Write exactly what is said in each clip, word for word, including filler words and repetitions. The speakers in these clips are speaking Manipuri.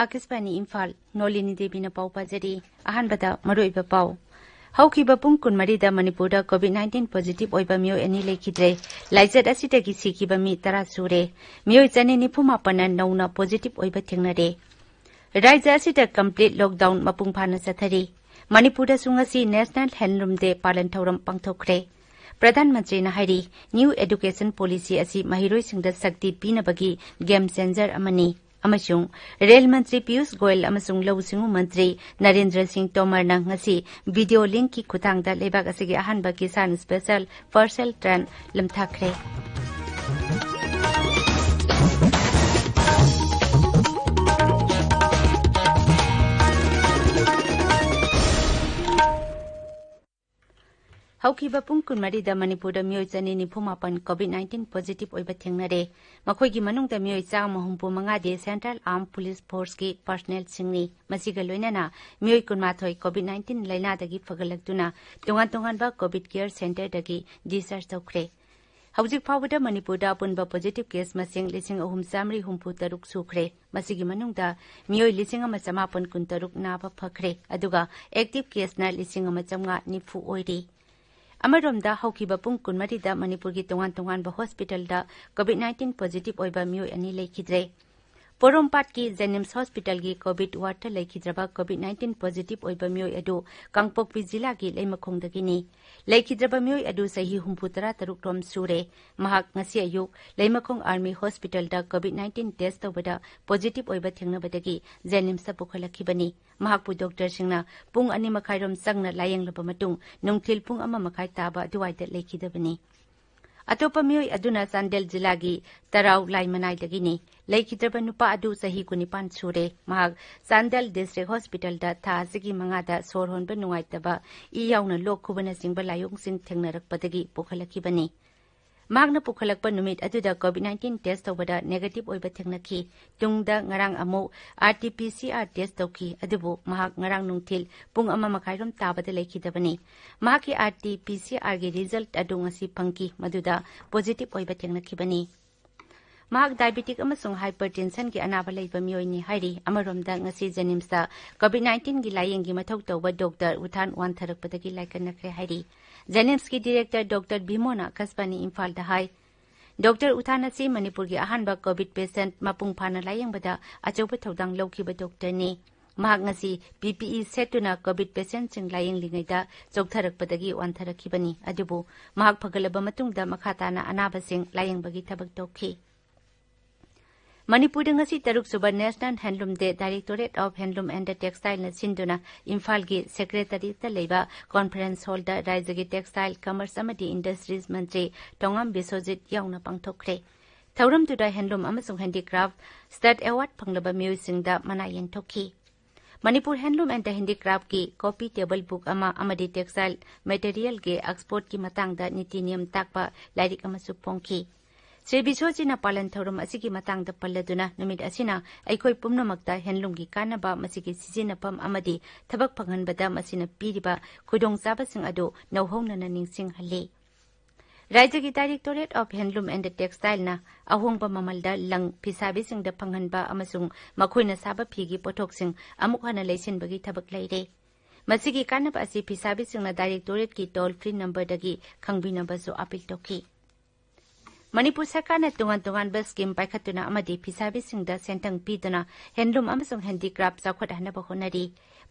ꯑꯥꯀꯥꯁꯕꯥꯅꯤ ꯏꯝꯐꯥꯜ, ꯅꯣꯂꯤꯅꯤ ꯗꯦꯕꯤꯅ ꯄꯥꯎ ꯄꯥꯖꯔꯤ꯫ ꯑꯍꯥꯟꯕꯗ ꯃꯔꯨꯑꯣꯏꯕ ꯄꯥꯎ꯫ ꯍꯧꯈꯤꯕ ꯄꯨꯡ ꯀꯨꯟꯃꯔꯤꯗ ꯃꯅꯤꯄꯨꯔꯗ COVID nineteen positive ꯑꯣꯏꯕ ꯃꯤꯑꯣꯏ ꯑꯅꯤ ꯂꯩꯈꯤꯗ꯭ꯔꯦ꯫ ꯂꯥꯏꯆꯠ ꯑꯁꯤꯗꯒꯤ ꯁꯤꯈꯤꯕ ꯃꯤ ꯇꯔꯥ ꯁꯨꯔꯦ꯫ ꯃꯤꯑꯣꯏ ꯆꯅꯤ ꯅꯤꯐꯨ ꯃꯥꯄꯟꯅ ꯅꯧꯅ positive ꯑꯣꯏꯕ ꯊꯦꯡꯅꯔꯦ꯫ ꯔꯥꯖ꯭ꯌ ꯑꯁꯤꯗ complete lockdown ꯃꯄꯨꯡ ꯐꯥꯅ ꯆꯠꯊꯔꯤ꯫ ꯃꯅꯤꯄꯨꯔꯗꯁꯨ ꯉꯁꯤ National Handloom Day ꯄꯥꯂꯟ ꯊꯧꯔꯝ ꯄꯥꯡꯊꯣꯛꯈ꯭ꯔꯦ꯫ ꯄ꯭ꯔꯙꯥꯟ ꯃꯟꯇ꯭ꯔꯤꯅ ꯍꯥꯏꯔꯤ, New Education Policy ꯑꯁꯤ ꯃꯍꯩꯔꯣꯏꯁꯤꯡꯗ ꯁꯛꯇꯤ ꯄꯤꯅꯕꯒꯤ game changer ꯑꯃꯅꯤ꯫ ꯑꯃꯁꯨꯡ ꯔꯦꯜ ꯃꯟꯇ꯭ꯔꯤ ꯄꯤꯌꯨꯁ ꯒꯣꯌꯜ ꯑꯃꯁꯨꯡ ꯂꯧꯎ ꯁꯤꯡꯎ ꯃꯟꯇ꯭ꯔꯤ ꯅꯔꯦꯟꯗ꯭ꯔ ꯁꯤꯡ ꯇꯣꯃꯔꯅ ꯉꯁꯤ video link ꯀꯤ ꯈꯨꯠꯊꯥꯡꯗ ꯂꯩꯕꯥꯛ ꯑꯁꯤꯒꯤ ꯑꯍꯥꯟꯕ ꯀꯤꯁꯥꯟ special parcel train ꯂꯝꯊꯥꯈ꯭ꯔꯦ꯫ ꯍꯧꯈꯤꯕ ꯄꯨꯡ ꯀꯨꯟꯃꯔꯤꯗ ꯃꯅꯤꯄꯨꯔꯗ ꯃꯤꯑꯣꯏ ꯆꯅꯤ ꯅꯤꯐꯨ ꯃꯥꯄꯟ COVID nineteen positive ꯑꯣꯏꯕ ꯊꯦꯡꯅꯔꯦ꯫ ꯃꯈꯣꯏꯒꯤ ꯃꯅꯨꯡꯗ ꯃꯤꯑꯣꯏ ꯆꯥꯝꯃ ꯍꯨꯝꯐꯨ ꯃꯉꯥꯗꯤ Central Armed Police Force ꯀꯤ personnel ꯁꯤꯡꯅꯤ꯫ ꯃꯁꯤꯒ ꯂꯣꯏꯅꯅ ꯃꯤꯑꯣꯏ ꯀꯨꯟꯃꯥꯊꯣꯏ COVID nineteen ꯂꯥꯏꯅꯥꯗꯒꯤ ꯐꯒꯠꯂꯛꯇꯨꯅ ꯇꯣꯉꯥꯟ ꯇꯣꯉꯥꯟꯕ COVID care centre ꯗꯒꯤ discharge ꯇꯧꯈ꯭ꯔꯦ꯫ ꯍꯧꯖꯤꯛ ꯐꯥꯎꯕꯗ ꯃꯅꯤꯄꯨꯔꯗ ꯑꯄꯨꯟꯕ positive case ꯃꯁꯤꯡ ꯂꯤꯁꯤꯡ ꯑꯍꯨꯝ ꯆꯥꯃꯔꯤ ꯍꯨꯝꯐꯨ ꯇꯔꯨꯛ ꯁꯨꯈ꯭ꯔꯦ꯫ ꯃꯁꯤꯒꯤ ꯃꯅꯨꯡꯗ ꯃꯤꯑꯣꯏ ꯂꯤꯁꯤꯡ ꯑꯃ ꯆꯃꯥꯄꯟ ꯀꯨꯟꯇꯔꯨꯛ ꯅꯥꯕ ꯐꯈ꯭ꯔꯦ, ꯑꯗꯨꯒ active case ꯅ ꯂꯤꯁꯤꯡ ꯑꯃ ꯆꯥꯝꯃꯉꯥ ꯅꯤꯐꯨ ꯑꯣꯏꯔꯤ꯫ ꯑꯃꯔꯣꯝꯗ, ꯍꯧꯈꯤꯕ ꯄꯨꯡ ꯀꯨꯟꯃꯔꯤꯗ ꯃꯅꯤꯄꯨꯔꯒꯤ ꯇꯣꯉꯥꯟ ꯇꯣꯉꯥꯟꯕ hospital ꯗ COVID nineteen positive ꯑꯣꯏꯕ ꯃꯤꯑꯣꯏ ꯑꯅꯤ ꯂꯩꯈꯤꯗ꯭ꯔꯦ꯫ ꯄꯣꯔꯣꯝꯄꯥꯠꯀꯤ JNIMS hospital ꯒꯤ COVID ward ꯇ ꯂꯩꯈꯤꯗ꯭ꯔꯕ COVID nineteen positive ꯑꯣꯏꯕ ꯃꯤꯑꯣꯏ ꯑꯗꯨ ꯀꯥꯡꯄꯣꯛꯄꯤ ꯖꯤꯂꯥꯒꯤ ꯂꯩꯃꯈꯣꯡꯗꯒꯤꯅꯤ꯫ ꯂꯩꯈꯤꯗ꯭ꯔꯕ ꯃꯤꯑꯣꯏ ꯑꯗꯨ ꯆꯍꯤ ꯍꯨꯝꯐꯨ ꯇꯔꯥ ꯇꯔꯨꯛ ꯔꯣꯝ ꯁꯨꯔꯦ꯫ ꯃꯍꯥꯛ ꯉꯁꯤ ꯑꯌꯨꯛ ꯂꯩꯃꯈꯣꯡ Army Hospital ꯗ COVID nineteen test ꯇꯧꯕꯗ positive ꯑꯣꯏꯕ ꯊꯦꯡꯅꯕꯗꯒꯤ JNIMS ꯇ ꯄꯨꯈꯠꯂꯛꯈꯤꯕꯅꯤ꯫ ꯃꯍꯥꯛꯄꯨ doctor ꯁꯤꯡꯅ ꯄꯨꯡ ꯑꯅꯤ ꯃꯈꯥꯏꯔꯣꯝ ꯆꯪꯅ ꯂꯥꯌꯦꯡꯂꯕ ꯃꯇꯨꯡ ꯅꯨꯡꯊꯤꯜ ꯄꯨꯡ ꯑꯃ ꯃꯈꯥꯏ ꯇꯥꯕ ꯑꯗꯨꯋꯥꯏꯗ ꯂꯩꯈꯤꯗꯕꯅꯤ꯫ ꯑꯇꯣꯞꯄ ꯃꯤꯑꯣꯏ ꯑꯗꯨꯅ ꯆꯥꯟꯗꯦꯜ ꯖꯤꯂꯥꯒꯤ ꯇꯔꯥꯎ ꯂꯥꯏꯃꯅꯥꯏꯗꯒꯤꯅꯤ꯫ ꯂꯩꯈꯤꯗ꯭ꯔꯕ ꯅꯨꯄꯥ ꯑꯗꯨ ꯆꯍꯤ ꯀꯨꯟꯅꯤꯄꯥꯟ ꯁꯨꯔꯦ꯫ ꯃꯍꯥꯛ ꯆꯥꯟꯗꯦꯜ District Hospital ꯗ ꯊꯥ ꯑꯁꯤꯒꯤ ꯃꯉꯥꯗ ꯁꯣꯔ ꯍꯣꯟꯕ ꯅꯨꯡꯉꯥꯏꯇꯕ, ꯏ ꯌꯥꯎꯅ ꯂꯣꯛ ꯈꯨꯕꯅꯆꯤꯡꯕ ꯂꯥꯏꯑꯣꯡꯁꯤꯡ ꯊꯦꯡꯅꯔꯛꯄꯗꯒꯤ ꯄꯨꯈꯠꯂꯛꯈꯤꯕꯅꯤ꯫ ꯃꯍꯥꯛꯅ ꯄꯨꯈꯠꯂꯛꯄ ꯅꯨꯃꯤꯠ ꯑꯗꯨꯗ COVID nineteen test ꯇꯧꯕꯗ negative ꯑꯣꯏꯕ ꯊꯦꯡꯅꯈꯤ꯫ ꯇꯨꯡꯗ ꯉꯔꯥꯡ ꯑꯃꯨꯛ RT-PCR test ꯇꯧꯈꯤ, ꯑꯗꯨꯕꯨ ꯃꯍꯥꯛ ꯉꯔꯥꯡ ꯅꯨꯡꯊꯤꯜ ꯄꯨꯡ ꯑꯃ ꯃꯈꯥꯏꯔꯣꯝ ꯇꯥꯕꯗ ꯂꯩꯈꯤꯗꯕꯅꯤ꯫ ꯃꯍꯥꯛꯀꯤ RT-PCR ꯒꯤ result ꯑꯗꯨ ꯉꯁꯤ ꯐꯪꯈꯤ, ꯃꯗꯨꯗ positive ꯑꯣꯏꯕ ꯊꯦꯡꯅꯈꯤꯕꯅꯤ꯫ ꯃꯍꯥꯛ ꯗꯥꯏꯕꯦꯇꯤꯛ ꯑꯃꯁꯨꯡ ꯍꯥꯏꯄꯔꯇꯦꯟꯁꯟꯒꯤ ꯑꯅꯥꯕ ꯂꯩꯕ ꯃꯤꯑꯣꯏꯅꯤ ꯍꯥꯏꯔꯤ꯫ ꯑꯃꯔꯣꯝꯗ, ꯉꯁꯤ ꯖꯦꯅꯤꯝꯁꯇ ꯀꯣꯚꯤꯗ ꯅꯥꯏꯟꯇꯤꯟꯒꯤ ꯂꯥꯌꯦꯡꯒꯤ ꯃꯊꯧ ꯇꯧꯕ ꯗꯣꯛꯇꯔ ꯎꯊꯥꯟ ꯋꯥꯟꯊꯔꯛꯄꯗꯒꯤ ꯂꯥꯏꯀꯠꯅꯈ꯭ꯔꯦ ꯍꯥꯏꯔꯤ꯫ ꯖꯦꯅꯤꯝꯁꯀꯤ ꯗꯤꯔꯦꯛꯇꯔ ꯗꯣꯛꯇꯔ ꯚꯤꯃꯣꯅ ꯑꯀꯥꯁꯕꯥꯅꯤ ꯏꯝꯐꯥꯜꯗ ꯍꯥꯏ, ꯗꯣꯛꯇꯔ ꯎꯊꯥꯟ ꯑꯁꯤ ꯃꯅꯤꯄꯨꯔꯒꯤ ꯑꯍꯥꯟꯕ ꯀꯣꯚꯤꯗ ꯄꯦꯁꯦꯟꯠ ꯃꯄꯨꯡ ꯐꯥꯅ ꯂꯥꯌꯦꯡꯕꯗ ꯑꯆꯧꯕ ꯊꯧꯗꯥꯡ ꯂꯧꯈꯤꯕ ꯗꯣꯛꯇꯔꯅꯤ꯫ ꯃꯍꯥꯛ ꯉꯁꯤ ꯄꯤ ꯄꯤ ꯏ ꯁꯦꯠꯇꯨꯅ ꯀꯣꯚꯤꯗ ꯄꯦꯁꯦꯟꯠꯁꯤꯡ ꯂꯥꯌꯦꯡꯂꯤꯉꯩꯗ ꯆꯣꯛꯊꯔꯛꯄꯗꯒꯤ ꯋꯥꯟꯊꯔꯛꯈꯤꯕꯅꯤ꯫ ꯑꯗꯨꯕꯨ ꯃꯍꯥꯛ ꯐꯒꯠꯂꯕ ꯃꯇꯨꯡꯗ ꯃꯈꯥ ꯇꯥꯅ ꯑꯅꯥꯕꯁꯤꯡ ꯂꯥꯌꯦꯡꯕꯒꯤ ꯊꯕꯛ ꯇꯧꯈꯤ꯫ ꯃꯅꯤꯄꯨꯔꯗ ꯉꯁꯤ ꯇꯔꯨꯛ ꯁꯨꯕ National Handloom Day Directorate of Handloom and Textileꯅ ꯁꯤꯟꯗꯨꯅ ꯏꯝꯐꯥꯜꯒꯤ ꯁꯦꯀ꯭ꯔꯦꯇꯔꯤꯌꯦꯠꯇ ꯂꯩꯕ ꯀꯣꯟꯐꯔꯦꯟꯁ ꯍꯣꯜꯗ ꯔꯥꯖ꯭ꯌꯒꯤ ꯇꯦꯛꯁꯇꯥꯏꯜ, ꯀꯃꯔꯁ ꯑꯃꯗꯤ ꯏꯟꯗꯁꯇ꯭ꯔꯤꯁ ꯃꯟꯇ꯭ꯔꯤ ꯇꯣꯉꯥꯝ ꯕꯤꯁ꯭ꯋꯖꯤꯠ ꯌꯥꯎꯅ ꯄꯥꯡꯊꯣꯛꯈ꯭ꯔꯦ꯫ ꯊꯧꯔꯝꯗꯨꯗ ꯍꯦꯟꯂꯨꯝ ꯑꯃꯁꯨꯡ ꯍꯦꯟꯗꯤꯀ꯭ꯔꯥꯐ ꯁ꯭ꯇꯦꯠ ꯑꯦꯋꯥꯔꯗ ꯐꯪꯂꯕ ꯃꯤꯑꯣꯏꯁꯤꯡꯗ ꯃꯅꯥ ꯌꯦꯟꯊꯣꯛꯈꯤ꯫ ꯃꯅꯤꯄꯨꯔ ꯍꯦꯟꯂꯨꯝ ꯑꯦꯟ ꯍꯦꯟꯗꯤꯀ꯭ꯔꯥꯐꯀꯤ ꯀꯣꯐꯤ ꯇꯦꯕꯜ ꯕꯨꯛ ꯑꯃ ꯑꯃꯗꯤ ꯇꯦꯛꯁꯇꯥꯏꯜ ꯃꯦꯇꯔꯤꯌꯦꯜꯒꯤ ꯑꯦꯛꯁꯄꯣꯔꯠꯀꯤ ꯃꯇꯥꯡꯗ ꯅꯤꯇꯤ ꯅꯤꯌꯝ ꯇꯥꯛꯄ ꯂꯥꯏꯔꯤꯛ ꯑꯃꯁꯨ ꯐꯣꯡꯈꯤ꯫ ꯁ꯭ꯔꯤ ꯕꯤꯁ꯭ꯋꯖꯤꯠꯅ ꯄꯥꯂꯟ ꯊꯧꯔꯝ ꯑꯁꯤꯒꯤ ꯃꯇꯥꯡꯗ ꯄꯜꯂꯗꯨꯅ, ꯅꯨꯃꯤꯠ ꯑꯁꯤꯅ ꯑꯩꯈꯣꯏ ꯄꯨꯝꯅꯃꯛꯇ ꯍꯦꯟꯂꯨꯝꯒꯤ ꯀꯥꯟꯅꯕ, ꯃꯁꯤꯒꯤ ꯁꯤꯖꯤꯟꯅꯐꯝ ꯑꯃꯗꯤ ꯊꯕꯛ ꯐꯪꯍꯟꯕꯗ ꯃꯁꯤꯅ ꯄꯤꯔꯤꯕ ꯈꯨꯗꯣꯡꯆꯥꯕꯁꯤꯡ ꯑꯗꯨ ꯅꯧꯍꯧꯅꯅ ꯅꯤꯡꯁꯤꯡꯍꯜꯂꯤ꯫ ꯔꯥꯖ꯭ꯌꯒꯤ Directorate of Handloom and Textileꯅ ꯑꯍꯣꯡꯕ ꯃꯃꯜꯗ ꯂꯪ ꯐꯤꯁꯥꯕꯤꯁꯤꯡꯗ ꯐꯪꯍꯟꯕ ꯑꯃꯁꯨꯡ ꯃꯈꯣꯏꯅ ꯁꯥꯕ ꯐꯤꯒꯤ ꯄꯣꯠꯊꯣꯛꯁꯤꯡ ꯑꯃꯨꯛ ꯍꯟꯅ ꯂꯩꯁꯤꯟꯕꯒꯤ ꯊꯕꯛ ꯂꯩꯔꯦ꯫ ꯃꯁꯤꯒꯤ ꯀꯥꯟꯅꯕ ꯑꯁꯤ ꯐꯤꯁꯥꯕꯤꯁꯤꯡꯅ Directorateꯀꯤ toll free numberꯗꯒꯤ ꯈꯪꯕꯤꯅꯕꯁꯨ ꯑꯥꯄꯤꯜ ꯇꯧꯈꯤ꯫ ꯃꯅꯤꯄꯨꯔ ꯁꯔꯀꯥꯔꯅ ꯇꯣꯉꯥꯟ ꯇꯣꯉꯥꯟꯕ ꯁ꯭ꯀꯤꯝ ꯄꯥꯏꯈꯠꯇꯨꯅ ꯑꯃꯗꯤ ꯐꯤꯁꯥꯕꯤꯁꯤꯡꯗ ꯁꯦꯟꯊꯪ ꯄꯤꯗꯨꯅ ꯍꯦꯟꯂꯨꯝ ꯑꯃꯁꯨꯡ ꯍꯦꯟꯗꯤꯀ꯭ꯔꯥꯐ ꯆꯥꯎꯈꯠꯍꯟꯅꯕ ꯍꯣꯠꯅꯔꯤ꯫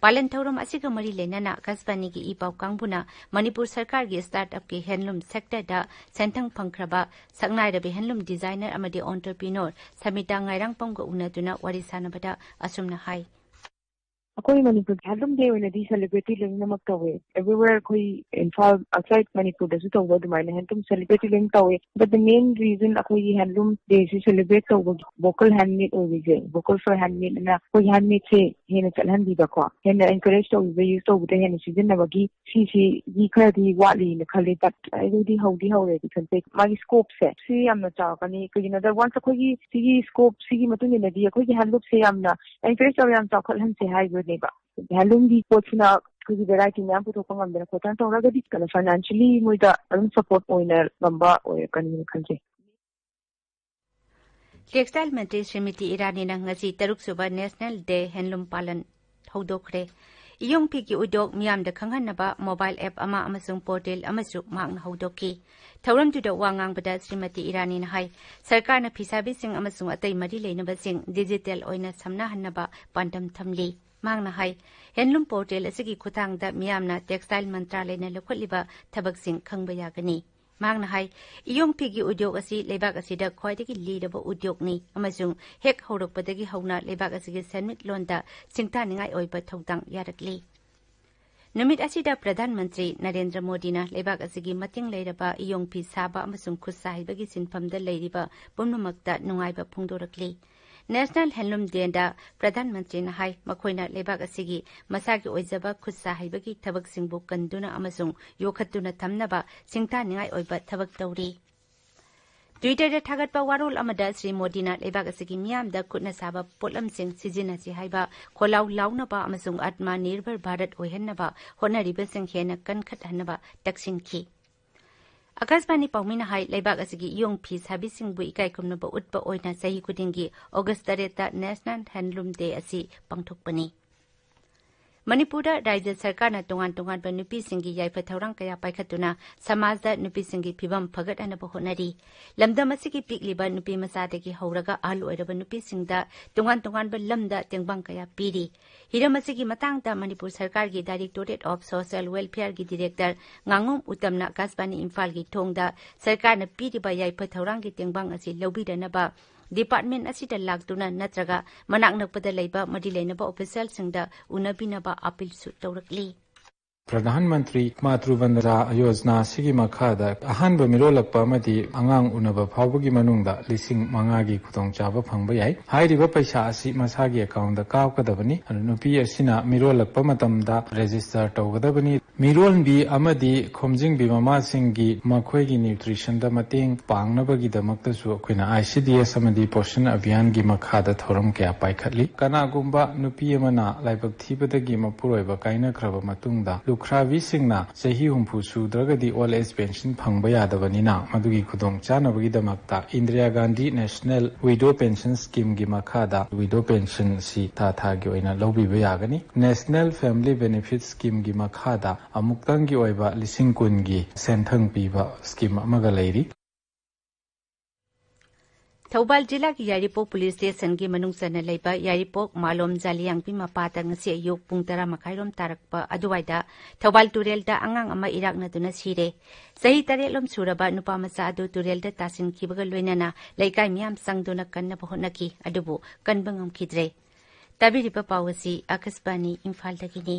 ꯄꯥꯂꯟ ꯊꯧꯔꯝ ꯑꯁꯤꯒ ꯃꯔꯤ ꯂꯩꯅꯅ ꯑꯀꯥꯁꯕꯥꯅꯤꯒꯤ ꯏ ꯄꯥꯎ ꯀꯥꯡꯕꯨꯅ ꯃꯅꯤꯄꯨꯔ ꯁꯔꯀꯥꯔꯒꯤ ꯁ꯭ꯇꯥꯔꯠ ꯑꯞꯀꯤ ꯍꯦꯟꯂꯨꯝ ꯁꯦꯛꯇꯔꯗ ꯁꯦꯟꯊꯪ ꯐꯪꯈ꯭ꯔꯕ ꯁꯛꯅꯥꯏꯔꯕꯤ ꯍꯦꯟꯂꯨꯝ ꯗꯤꯖꯥꯏꯅꯔ ꯑꯃꯗꯤ ꯑꯣꯟꯇꯔꯄ꯭ꯔꯤꯅꯣꯔ ꯁꯃꯤꯇꯥ ꯉꯥꯏꯔꯥꯡꯄꯝꯒ ꯎꯅꯗꯨꯅ ꯋꯥꯔꯤ ꯁꯥꯟꯅꯕꯗ ꯑꯁꯨꯝꯅ ꯍꯥꯏ꯫ ꯑꯩꯈꯣꯏ ꯃꯅꯤꯄꯨꯔꯒꯤ ꯍꯦꯟꯂꯨꯝ ꯗꯦ ꯑꯣꯏꯅꯗꯤ ꯁꯦꯂꯦꯕ꯭ꯔꯦꯠꯇꯤ ꯂꯣꯏꯅꯃꯛ ꯇꯧꯋꯦ꯫ Everywhere ꯑꯩꯈꯣꯏ ꯏꯝꯐꯥꯜ, ꯑꯥꯎꯠꯁꯥꯏꯠ ꯃꯅꯤꯄꯨꯔꯗꯁꯨ ꯇꯧꯕ ꯑꯗꯨꯃꯥꯏꯅ ꯍꯦꯟꯂꯨꯝ ꯁꯦꯂꯦꯕ꯭ꯔꯦꯠꯇꯤ ꯂꯣꯏꯅ ꯇꯧꯋꯦ꯫ But the main reason ꯑꯩꯈꯣꯏꯒꯤ ꯍꯦꯟꯂꯨꯝ ꯗꯦꯁꯤ ꯁꯦꯂꯦꯕ꯭ꯔꯦꯠ ꯇꯧꯕꯒꯤ ꯚꯣꯀꯦꯜ ꯍꯦꯟꯃꯦꯗ ꯑꯣꯏꯔꯤꯁꯦ, ꯚꯣꯀꯦꯜ ꯐꯣꯔ ꯍꯦꯟꯃꯦꯗ ꯑꯅ ꯑꯩꯈꯣꯏꯒꯤ ꯍꯦꯟꯃꯦꯗꯁꯦ ꯍꯦꯟꯅ ꯆꯠꯍꯟꯕꯤꯕꯀꯣ, ꯍꯦꯟꯅ ꯑꯦꯟꯀꯔꯦꯖ ꯇꯧꯕꯤꯕ, ꯌꯨꯁ ꯇꯧꯕꯗ ꯍꯦꯟꯅ ꯁꯤꯖꯤꯟꯅꯕꯒꯤ ꯁꯤꯁꯤꯒꯤ ꯈꯔꯗꯤ ꯋꯥꯠꯂꯤꯅ ꯈꯜꯂꯤ꯫ But ꯑꯩꯗꯤ ꯍꯧꯗꯤ ꯍꯧꯔꯦꯗꯤ ꯈꯟꯖꯩ꯫ ꯃꯥꯒꯤ ꯁ꯭ꯀꯣꯞꯁꯦ ꯁꯤ ꯌꯥꯝꯅ ꯆꯥꯎꯔꯛꯀꯅꯤ꯫ ꯀꯩꯒꯤꯅꯣꯗ ꯋꯥꯟꯁ ꯑꯩꯈꯣꯏꯒꯤ ꯁꯤꯒꯤ ꯁ꯭ꯀꯣꯞ ꯁꯤꯒꯤ ꯃꯇꯨꯡ ꯏꯟꯅꯗꯤ ꯑꯩꯈꯣꯏꯒꯤ ꯍꯦꯟꯂꯨꯝꯁꯦ ꯌꯥꯝꯅ ꯑꯦꯟꯀꯔꯦꯖ ꯇꯧꯔ ꯌꯥꯝ ꯆꯥꯎꯈꯠꯍꯟꯁꯦ ꯍꯥꯏꯕꯅꯦꯕ꯫ ꯍꯦꯟꯂꯨꯝꯒꯤ ꯄꯣꯠꯁꯤꯅ ꯑꯩꯈꯣꯏꯒꯤ ꯚꯦꯔꯥꯏꯇꯤ ꯃꯌꯥꯝ ꯄꯨꯊꯣꯛꯄ ꯉꯝꯗꯅ ꯈꯣꯠꯇꯅ ꯇꯧꯔꯒꯗꯤ ꯀꯩꯅꯣ ꯐꯥꯏꯅꯥꯟꯁꯤꯌꯦꯜꯂꯤ ꯃꯣꯏꯗ ꯑꯗꯨꯝ ꯁꯄꯣꯔꯠ ꯑꯣꯏꯅ ꯉꯝꯕ ꯑꯣꯏꯔꯛꯀꯅꯤꯅ ꯈꯟꯖꯩ꯫ ꯇꯦꯛꯁꯇꯥꯏꯜ ꯃꯟꯇ꯭ꯔꯤ ꯁ꯭ꯔꯤꯃꯇꯤ ꯏꯔꯥꯅꯤꯅ ꯉꯁꯤ ꯇꯔꯨꯛꯁꯨꯕ ꯅꯦꯁꯅꯦꯜ ꯗꯦ ꯍꯦꯟꯂꯨꯝ ꯄꯥꯂꯟ ꯍꯧꯗꯣꯛꯈ꯭ꯔꯦ꯫ ꯏꯌꯣꯡ ꯐꯤꯒꯤ ꯎꯗ꯭ꯌꯣꯛ ꯃꯤꯌꯥꯝꯗ ꯈꯪꯍꯟꯅꯕ ꯃꯣꯕꯥꯏꯜ ꯑꯦꯞ ꯑꯃ ꯑꯃꯁꯨꯡ ꯄꯣꯔꯇꯦꯜ ꯑꯃꯁꯨ ꯃꯍꯥꯛꯅ ꯍꯧꯗꯣꯛꯈꯤ꯫ ꯊꯧꯔꯝꯗꯨꯗ ꯋꯥ ꯉꯥꯡꯕꯗ ꯁ꯭ꯔꯤꯃꯇꯤ ꯏꯔꯥꯅꯤꯅ ꯍꯥꯏ, ꯁꯔꯀꯥꯔꯅ ꯐꯤꯁꯥꯕꯤꯁꯤꯡ ꯑꯃꯁꯨꯡ ꯑꯇꯩ ꯃꯔꯤ ꯂꯩꯅꯕꯁꯤꯡ ꯗꯤꯖꯤꯇꯦꯜ ꯑꯣꯏꯅ ꯁꯝꯅꯍꯟꯅꯕ ꯄꯥꯟꯗꯝ ꯊꯝꯂꯤ꯫ ꯃꯍꯥꯛꯅ ꯍꯥꯏ, ꯍꯦꯟꯂꯨꯝ ꯄꯣꯔꯇꯦꯜ ꯑꯁꯤꯒꯤ ꯈꯨꯠꯊꯥꯡꯗ ꯃꯤꯌꯥꯝꯅ ꯇꯦꯛꯁꯇꯥꯏꯜ ꯃꯟꯇ꯭ꯔꯥꯂꯌꯅ ꯂꯧꯈꯠꯂꯤꯕ ꯊꯕꯛꯁꯤꯡ ꯈꯪꯕ ꯌꯥꯒꯅꯤ꯫ ꯃꯍꯥꯛꯅ ꯍꯥꯏ, ꯏꯌꯣꯡ ꯐꯤꯒꯤ ꯎꯗ꯭ꯌꯣꯛ ꯑꯁꯤ ꯂꯩꯕꯥꯛ ꯑꯁꯤꯗ ꯈ꯭ꯋꯥꯏꯗꯒꯤ ꯂꯤꯔꯕ ꯎꯗ꯭ꯌꯣꯛꯅꯤ ꯑꯃꯁꯨꯡ ꯍꯦꯛ ꯍꯧꯔꯛꯄꯗꯒꯤ ꯍꯧꯅ ꯂꯩꯕꯥꯛ ꯑꯁꯤꯒꯤ ꯁꯦꯟꯃꯤꯠꯂꯣꯟꯗ ꯁꯤꯡꯊꯥꯅꯤꯡꯉꯥꯏ ꯑꯣꯏꯕ ꯊꯧꯗꯥꯡ ꯌꯥꯔꯛꯂꯤ꯫ ꯅꯨꯃꯤꯠ ꯑꯁꯤꯗ ꯄ꯭ꯔꯙꯥꯟ ꯃꯟꯇ꯭ꯔꯤ ꯅꯔꯦꯟꯗ꯭ꯔ ꯃꯣꯗꯤꯅ ꯂꯩꯕꯥꯛ ꯑꯁꯤꯒꯤ ꯃꯇꯤꯡ ꯂꯩꯔꯕ ꯏꯌꯣꯡ ꯐꯤ ꯁꯥꯕ ꯑꯃꯁꯨꯡ ꯈꯨꯠ ꯁꯥ ꯍꯩꯕꯒꯤ ꯁꯤꯟꯐꯝꯗ ꯂꯩꯔꯤꯕ ꯄꯨꯝꯅꯃꯛꯇ ꯅꯨꯡꯉꯥꯏꯕ ꯐꯣꯡꯗꯣꯔꯛꯂꯤ꯫ ꯅꯦꯁꯅꯦꯜ ꯍꯦꯟꯂꯨꯝ ꯗꯦꯗ ꯄ꯭ꯔꯙꯥꯟ ꯃꯟꯇ꯭ꯔꯤꯅ ꯍꯥꯏ, ꯃꯈꯣꯏꯅ ꯂꯩꯕꯥꯛ ꯑꯁꯤꯒꯤ ꯃꯁꯥꯒꯤ ꯑꯣꯏꯖꯕ ꯈꯨꯠ ꯁꯥ ꯍꯩꯕꯒꯤ ꯊꯕꯛꯁꯤꯡꯕꯨ ꯀꯟꯗꯨꯅ ꯑꯃꯁꯨꯡ ꯌꯣꯛꯈꯠꯇꯨꯅ ꯊꯝꯅꯕ ꯁꯤꯡꯊꯥꯅꯤꯡꯉꯥꯏ ꯑꯣꯏꯕ ꯊꯕꯛ ꯇꯧꯔꯤ꯫ Twitter-ꯗ ꯊꯥꯒꯠꯄ ꯋꯥꯔꯣꯜ ꯑꯃꯗ ꯁ꯭ꯔꯤ ꯃꯣꯗꯤꯅ ꯂꯩꯕꯥꯛ ꯑꯁꯤꯒꯤ ꯃꯤꯌꯥꯝꯗ ꯈꯨꯠꯅ ꯁꯥꯕ ꯄꯣꯠꯂꯝꯁꯤꯡ ꯁꯤꯖꯤꯟꯅꯁꯤ ꯍꯥꯏꯕ ꯈꯣꯜꯂꯥꯎ ꯂꯥꯎꯅꯕ ꯑꯃꯁꯨꯡ ꯑꯠꯃꯥ ꯅꯤꯔꯚꯔ ꯚꯥꯔꯠ ꯑꯣꯏꯍꯟꯅꯕ ꯍꯣꯠꯅꯔꯤꯕꯁꯤꯡ ꯍꯦꯟꯅ ꯀꯟꯈꯠꯍꯟꯅꯕ ꯇꯛꯁꯤꯟꯈꯤ꯫ ꯑꯀꯥꯁꯕꯥꯅꯤ ꯄꯥꯎꯃꯤꯅ ꯍꯥꯏ, ꯂꯩꯕꯥꯛ ꯑꯁꯤꯒꯤ ꯏꯌꯣꯡ ꯐꯤ ꯁꯥꯕꯤꯁꯤꯡꯕꯨ ꯏꯀꯥꯏ ꯈꯨꯝꯅꯕ ꯎꯠꯄ ꯑꯣꯏꯅ ꯆꯍꯤ ꯈꯨꯗꯤꯡꯒꯤ ꯑꯣꯒꯁ ꯇꯔꯦꯠꯇ ꯅꯦꯁꯅꯦꯜ ꯍꯦꯟꯂꯨꯝ ꯗꯦ ꯑꯁꯤ ꯄꯥꯡꯊꯣꯛꯄꯅꯤ꯫ ꯃꯅꯤꯄꯨꯔꯗ ꯔꯥꯖ꯭ꯌ ꯁꯔꯀꯥꯔꯅ ꯇꯣꯉꯥꯟ ꯇꯣꯉꯥꯟꯕ ꯅꯨꯄꯤꯁꯤꯡꯒꯤ ꯌꯥꯏꯐ ꯊꯧꯔꯥꯡ ꯀꯌꯥ ꯄꯥꯏꯈꯠꯇꯨꯅ ꯁꯃꯥꯖꯗ ꯅꯨꯄꯤꯁꯤꯡꯒꯤ ꯐꯤꯕꯝ ꯐꯒꯠꯍꯟꯅꯕ ꯍꯣꯠꯅꯔꯤ꯫ ꯂꯝꯗꯝ ꯑꯁꯤꯒꯤ ꯄꯤꯛꯂꯤꯕ ꯅꯨꯄꯤ ꯃꯆꯥꯗꯒꯤ ꯍꯧꯔꯒ ꯑꯍꯜ ꯑꯣꯏꯔꯕ ꯅꯨꯄꯤꯁꯤꯡꯗ ꯇꯣꯉꯥꯟ ꯇꯣꯉꯥꯟꯕ ꯂꯝꯗ ꯇꯦꯡꯕꯥꯡ ꯀꯌꯥ ꯄꯤꯔꯤ꯫ ꯍꯤꯔꯝ ꯑꯁꯤꯒꯤ ꯃꯇꯥꯡꯗ ꯃꯅꯤꯄꯨꯔ ꯁꯔꯀꯥꯔꯒꯤ Directorate of Social Welfare-ꯒꯤ Director ꯉꯥꯉꯣꯝ ꯎꯇꯝꯅ ꯑꯀꯥꯁꯕꯥꯅꯤ ꯏꯝꯐꯥꯜꯒꯤ ꯊꯣꯡꯗ ꯁꯔꯀꯥꯔꯅ ꯄꯤꯔꯤꯕ ꯌꯥꯏꯐ ꯊꯧꯔꯥꯡꯒꯤ ꯇꯦꯡꯕꯥꯡ ꯑꯁꯤ ꯂꯧꯕꯤꯗꯅꯕ department ꯑꯁꯤꯗ ꯂꯥꯛꯇꯨꯅ ꯅꯠꯇ꯭ꯔꯒ ꯃꯅꯥꯛ ꯅꯛꯄꯗ ꯂꯩꯕ ꯃꯔꯤ ꯂꯩꯅꯕ official-ꯁꯤꯡꯗ ꯎꯅꯕꯤꯅꯕ appeal-ꯁꯨ ꯇꯧꯔꯛꯂꯤ꯫ ꯄ꯭ꯔꯙꯥꯟ ꯃꯟꯇ꯭ꯔꯤ ꯃꯥꯇ꯭ꯔꯨ ꯕꯟꯗꯅꯥ ꯌꯣꯖꯅꯥ ꯑꯁꯤꯒꯤ ꯃꯈꯥꯗ ꯑꯍꯥꯟꯕ ꯃꯤꯔꯣꯜꯂꯛꯄ ꯑꯃꯗꯤ ꯑꯉꯥꯡ ꯎꯅꯕ ꯐꯥꯎꯕꯒꯤ ꯃꯅꯨꯡꯗ ꯂꯤꯁꯤꯡ ꯃꯉꯥꯒꯤ ꯈꯨꯗꯣꯡꯆꯥꯕ ꯐꯪꯕ ꯌꯥꯏ꯫ ꯍꯥꯏꯔꯤꯕ ꯄꯩꯁꯥ ꯑꯁꯤ ꯃꯁꯥꯒꯤ account-ꯇ ꯀꯥꯞꯀꯗꯕꯅꯤ꯫ ꯑꯗꯨ ꯅꯨꯄꯤ ꯑꯁꯤꯅ ꯃꯤꯔꯣꯜꯂꯛꯄ ꯃꯇꯝꯗ register ꯇꯧꯒꯗꯕꯅꯤ꯫ ꯃꯤꯔꯣꯟꯕꯤ ꯑꯃꯗꯤ ꯈꯣꯝꯖꯤꯟꯕꯤ ꯃꯃꯥꯁꯤꯡꯒꯤ ꯃꯈꯣꯏꯒꯤ nutrition-ꯗ ꯃꯇꯦꯡ ꯄꯥꯡꯅꯕꯒꯤꯗꯃꯛꯇꯁꯨ ꯑꯩꯈꯣꯏꯅ I C D S ꯑꯃꯗꯤ ꯄꯣꯁꯟ ꯑꯚꯤꯌꯥꯟꯒꯤ ꯃꯈꯥꯗ ꯊꯧꯔꯝ ꯀꯌꯥ ꯄꯥꯏꯈꯠꯂꯤ꯫ ꯀꯅꯥꯒꯨꯝꯕ ꯅꯨꯄꯤ ꯑꯃꯅ ꯂꯥꯏꯕꯛ ꯊꯤꯕꯗꯒꯤ ꯃꯄꯨꯔꯣꯏꯕ ꯀꯥꯏꯅꯈ꯭ꯔꯕ ꯃꯇꯨꯡꯗ ꯈ꯭ꯔꯥꯕꯤꯁꯤꯡꯅ ꯆꯍꯤ ꯍꯨꯝꯐꯨ ꯁꯨꯗ꯭ꯔꯒꯗꯤ ꯑꯣꯜ ꯑꯦꯖ ꯄꯦꯟꯁꯟ ꯐꯪꯕ ꯌꯥꯗꯕꯅꯤꯅ, ꯃꯗꯨꯒꯤ ꯈꯨꯗꯣꯡꯆꯥꯅꯕꯒꯤꯗꯃꯛꯇ Indira Gandhi national widow pension ꯁ꯭ꯀꯤꯝꯒꯤ ꯃꯈꯥꯗ ꯋꯤꯗꯣ ꯄꯦꯟꯁꯟ ꯑꯁꯤ ꯊꯥ ꯊꯥꯒꯤ ꯑꯣꯏꯅ ꯂꯧꯕꯤꯕ ꯌꯥꯒꯅꯤ꯫ ꯅꯦꯁꯅꯦꯜ ꯐꯦꯃꯤꯂꯤ ꯕꯦꯅꯤꯐꯤꯠ ꯁ꯭ꯀꯤꯝꯒꯤ ꯃꯈꯥꯗ ꯑꯃꯨꯛꯇꯪꯒꯤ ꯑꯣꯏꯕ ꯂꯤꯁꯤꯡ ꯀꯨꯟꯒꯤ ꯁꯦꯟꯊꯪ ꯄꯤꯕ ꯁ꯭ꯀꯤꯝ ꯑꯃꯒ ꯂꯩꯔꯤ꯫ ꯊꯧꯕꯥꯜ ꯖꯤꯂꯥꯒꯤ ꯌꯥꯏꯔꯤꯄꯣꯛ ꯄꯨꯂꯤꯁ ꯁ꯭ꯇꯦꯁꯟꯒꯤ ꯃꯅꯨꯡ ꯆꯟꯅ ꯂꯩꯕ ꯌꯥꯏꯔꯤꯄꯣꯛ ꯃꯥꯂꯣꯝ ꯖꯥꯂꯤꯌꯥꯡꯕꯤ ꯃꯄꯥꯗ ꯉꯁꯤ ꯑꯌꯨꯛ ꯄꯨꯡ ꯇꯔꯥ ꯃꯈꯥꯏꯔꯣꯝ ꯇꯥꯔꯛꯄ ꯑꯗꯨꯋꯥꯏꯗ ꯊꯧꯕꯥꯜ ꯇꯨꯔꯦꯜꯗ ꯑꯉꯥꯡ ꯑꯃ ꯏꯔꯥꯛꯅꯗꯨꯅ ꯁꯤꯔꯦ꯫ ꯆꯍꯤ ꯇꯔꯦꯠꯂꯣꯝ ꯁꯨꯔꯕ ꯅꯨꯄꯥ ꯃꯆꯥ ꯑꯗꯨ ꯇꯨꯔꯦꯜꯗ ꯇꯥꯁꯤꯟꯈꯤꯕꯒ ꯂꯣꯏꯅꯅ ꯂꯩꯀꯥꯏ ꯃꯤꯌꯥꯝ ꯆꯪꯗꯨꯅ ꯀꯟꯅꯕ ꯍꯣꯠꯅꯈꯤ, ꯑꯗꯨꯕꯨ ꯀꯟꯕ ꯉꯝꯈꯤꯗ꯭ꯔꯦ꯫ ꯇꯥꯕꯤꯔꯤꯕ ꯄꯥꯎ ꯑꯁꯤ ꯑꯥꯀꯥꯁꯕꯥꯅꯤ ꯏꯝꯐꯥꯜꯗꯒꯤꯅꯤ꯫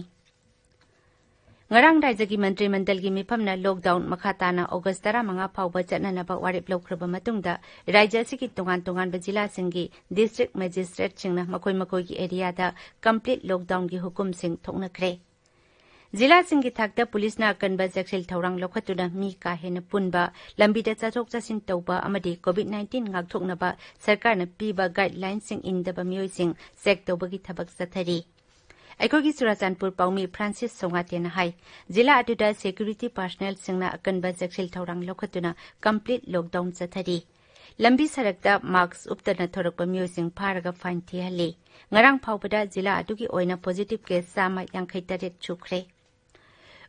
ꯉꯔꯥꯡ ꯔꯥꯏꯖ꯭ꯌꯒꯤ ꯃꯟꯇ꯭ꯔꯤ ꯃꯟꯗꯜꯒꯤ ꯃꯤꯐꯝꯅ ꯂꯣꯛꯗꯥꯎꯟ ꯃꯈꯥ ꯇꯥꯅ ꯑꯣꯒꯁ ꯇꯔꯥꯃꯉꯥ ꯐꯥꯎꯕ ꯆꯠꯅꯅꯕ ꯋꯥꯔꯦꯞ ꯂꯧꯈ꯭ꯔꯕ ꯃꯇꯨꯡꯗ, ꯔꯥꯏꯖ꯭ꯌ ꯑꯁꯤꯒꯤ ꯇꯣꯉꯥꯟ ꯇꯣꯉꯥꯟꯕ ꯖꯤꯂꯥꯁꯤꯡꯒꯤ ꯗꯤꯁꯇ꯭ꯔꯤꯛ ꯃꯦꯖꯤꯁꯇ꯭ꯔꯦꯠꯁꯤꯡꯅ ꯃꯈꯣꯏ ꯃꯈꯣꯏꯒꯤ ꯑꯦꯔꯤꯌꯥꯗ ꯀꯝꯄ꯭ꯂꯤꯠ ꯂꯣꯛꯗꯥꯎꯟꯒꯤ ꯍꯨꯀꯨꯝꯁꯤꯡ ꯊꯣꯛꯅꯈ꯭ꯔꯦ꯫ ꯖꯤꯂꯥꯁꯤꯡꯒꯤ ꯊꯥꯛꯇ ꯄꯨꯂꯤꯁꯅ ꯑꯀꯟꯕ ꯆꯦꯛꯁꯤꯜ ꯊꯧꯔꯥꯡ ꯂꯧꯈꯠꯇꯨꯅ ꯃꯤ ꯀꯥ ꯍꯦꯟꯅ ꯄꯨꯟꯕ, ꯂꯝꯕꯤꯗ ꯆꯠꯊꯣꯛ ꯆꯠꯁꯤꯟ ꯇꯧꯕ ꯑꯃꯗꯤ ꯀꯣꯚꯤꯗ ꯅꯥꯏꯟꯇꯤꯟ ꯉꯥꯛꯊꯣꯛꯅꯕ ꯁꯔꯀꯥꯔꯅ ꯄꯤꯕ ꯒꯥꯏꯗꯂꯥꯏꯟꯁꯤꯡ ꯏꯟꯗꯕ ꯃꯤꯑꯣꯏꯁꯤꯡ ꯆꯦꯛ ꯇꯧꯕꯒꯤ ꯊꯕꯛ ꯆꯠꯊꯔꯤ꯫ ꯑꯩꯈꯣꯏꯒꯤ ꯆꯨꯔꯥꯆꯥꯟꯄꯨꯔ ꯄꯥꯎꯃꯤ ꯐ꯭ꯔꯥꯟꯁꯤꯁ ꯁꯣꯉꯥꯇꯦꯅ ꯍꯥꯏ, ꯖꯤꯂꯥ ꯑꯗꯨꯗ ꯁꯦꯀ꯭ꯌꯨꯔꯤꯇꯤ ꯄꯥꯔꯁꯅꯦꯜꯁꯤꯡꯅ ꯑꯀꯟꯕ ꯆꯦꯛꯁꯤꯜ ꯊꯧꯔꯥꯡ ꯂꯧꯈꯠꯇꯨꯅ ꯀꯝꯄ꯭ꯂꯤꯠ ꯂꯣꯛꯗꯥꯎꯟ ꯆꯠꯊꯔꯤ꯫ ꯂꯝꯕꯤ ꯁꯔꯛꯇ ꯃꯥꯛꯁ ꯎꯞꯇꯅ ꯊꯣꯔꯛꯄ ꯃꯤꯑꯣꯏꯁꯤꯡ ꯐꯥꯔꯒ ꯐꯥꯏꯟ ꯊꯤꯍꯜꯂꯤ꯫ ꯉꯔꯥꯡ ꯐꯥꯎꯕꯗ ꯖꯤꯂꯥ ꯑꯗꯨꯒꯤ ꯑꯣꯏꯅ ꯄꯣꯖꯤꯇꯤꯚ ꯀꯦꯁ ꯆꯥꯝꯃ ꯌꯥꯡꯈꯩ ꯇꯔꯦꯠ ꯁꯨꯈ꯭ꯔꯦ꯫